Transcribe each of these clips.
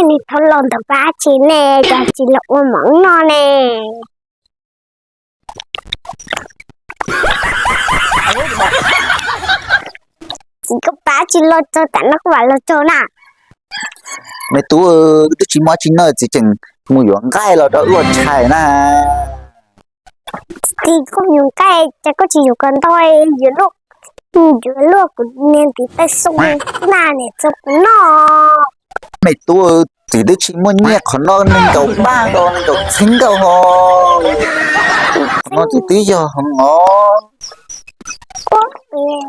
Nws thov los ntawm pab tsis ne, cas tsis los ua mov noj ne. Txiv, koj pab tsis los txog tam no koj mam los txog na. Me tub, twb tsis muaj tsis noj, txiv tseem mus yuav nqaij los rau wb ua tshais na. Txiv, koj yuav nqaij ces koj tsis yuav kom ntau, yuav luaj, yuav luaj kuv niag ntiv taw xoo na, niam txog kuv noj. Me tub, txiv twb tsis muaj nyiaj, qhov no nees nkaum paj nkaus, nees nkaum txheeb nkaus ho. Qhov no txiv twb yog heev os.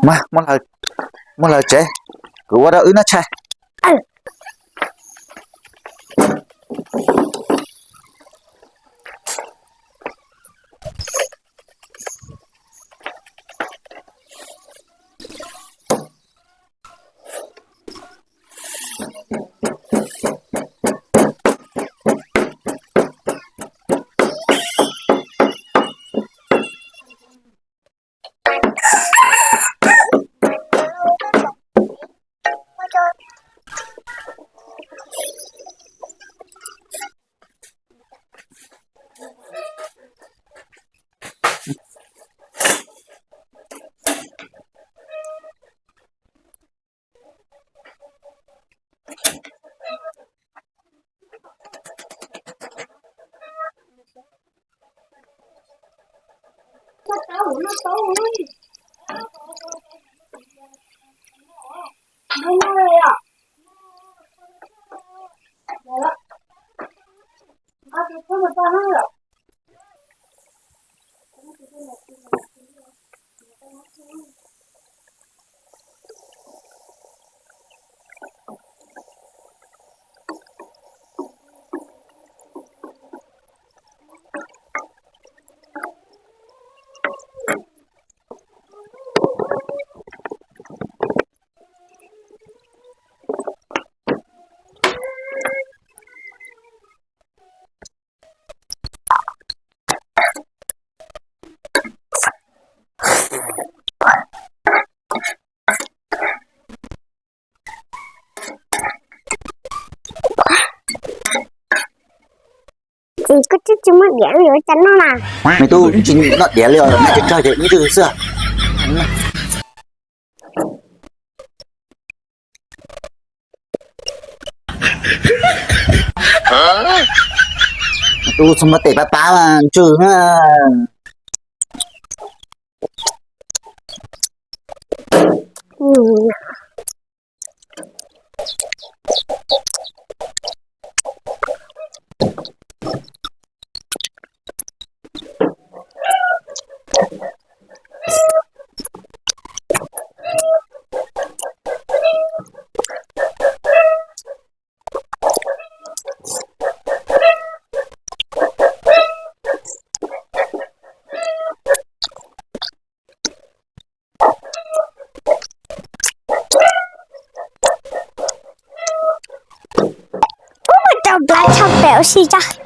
Muab, muab lawv tsev, kuv ua rau wb noj tshais. Txiv, koj twb tsis muaj diav yuav cas noj na. Me tub, tsis noj diav li os, noj tsawg tsawg ces ib ntsws xwb. Tub, txhob muab tes pab pab mas ntsws na. Ub, rau plab tshaj pem ua si tso.